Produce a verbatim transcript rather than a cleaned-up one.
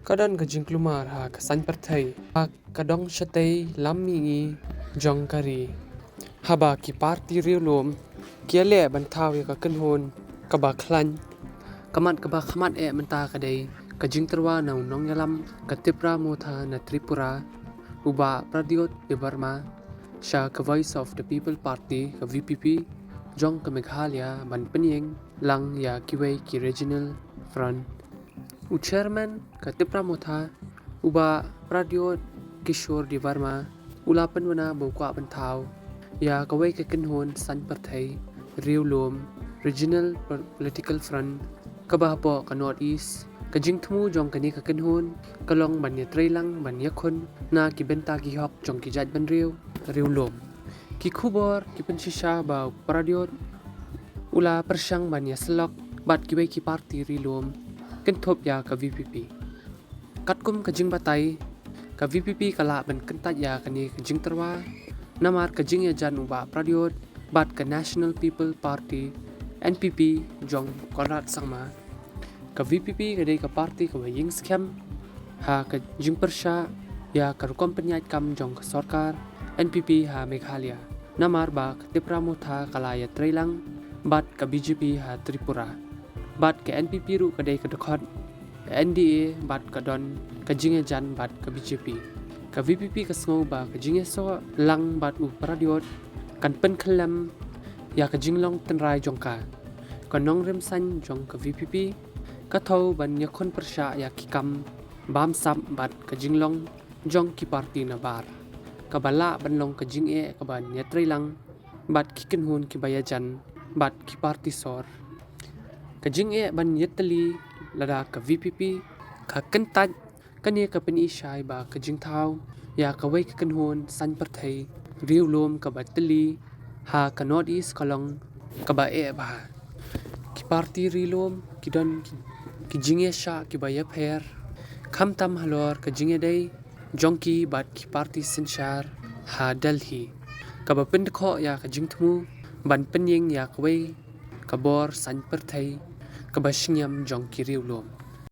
ka don ka jingkulmar ha ka saiñ pyrthei, ha ka dong shatei lam mihngi jong ka ri. Haba ki parti riewlum ki ïaleh ban thaw ïa ka kynhun kaba khlaiñ, ka mat kaba khmat eh mynta ka dei ka jingtyrwa na u nongïalam ka Tipra Motha na Tripura, u Bah Pradyot Debbarma, sha ka Voice of the People Party, ka V P P jong ka Meghalaya, ban pynïeng lang ïa kiwei ki regional front. U chairman ka Tipra Motha, u Bah Pradyot Kishore Debbarma, u la pynbna ba u kwah ban thaw ïa kawei ka kynhun saiñ pyrthei riewlum, regional political front, kaba hapoh ka North East. Ka jingthmu jong kane ka kynhun ka long ban ïatreilang, ban ïakhun na ki bynta ki hok jong ki jaitbynriew riewlum. Ki khubor ki pynshisha ba u Pradyot u la pyrshang ban ïasyllok bad kiwei ki parti riewlum kynthup ïa ka V P P. Katkum ka jingbatai, ka V P P ka lah ban kyntait ïa kane ka jingtyrwa namar ka jingïajan u Bah Pradyot bad ka National People Party, N P P, jong Conrad Sangma. Ka V P P ka dei ka parti kaba ïeng skhem ha ka jingpyrshah ïa ka rukom pynïaid kam jong ka sorkar N P P ha Meghalaya, namar ba ka Tipra Motha ka la ïatreilang bad ka B J P ha Tripura. Bad ka N P P ruh ka dei ka dkhot N D A bad ka don ka jingïajan bad ka B J P. Ka V P P ka sngew ba ka jingïasoh lang bad u Pradyot kan pynkhyllem ïa ka jinglong tynrai jong ka. Ka nongrim saiñ jong ka V P P ka thew ban ïakhun pyrshah ïa ki kam bamsap bad ka jinglong jong ki parti nabar, kaba lah ban long ka jingeh kaban ïatreilang bad ki kynhun kiba ïajan bad ki parti sor. Ka jingeh ban ïatylli lada ka V P P ka kyntait, kane ka pyni shai ba ka jingthaw ïa kawei ka kynhun saiñ pyrthei riewlum kaba tylli ha ka North East ka long kaba eh bha. Ki parti riewlum ki don ki, ki jingïasyllok kiba ïapher, khamtam halor ka jingïadei jong ki bad ki parti synshar ha Delhi, kaba pyndkhoh ïa ka jingthmu ban pynïeng ïa kawei ka bor saiñ pyrthei kaba shngiam jong ki riewlum.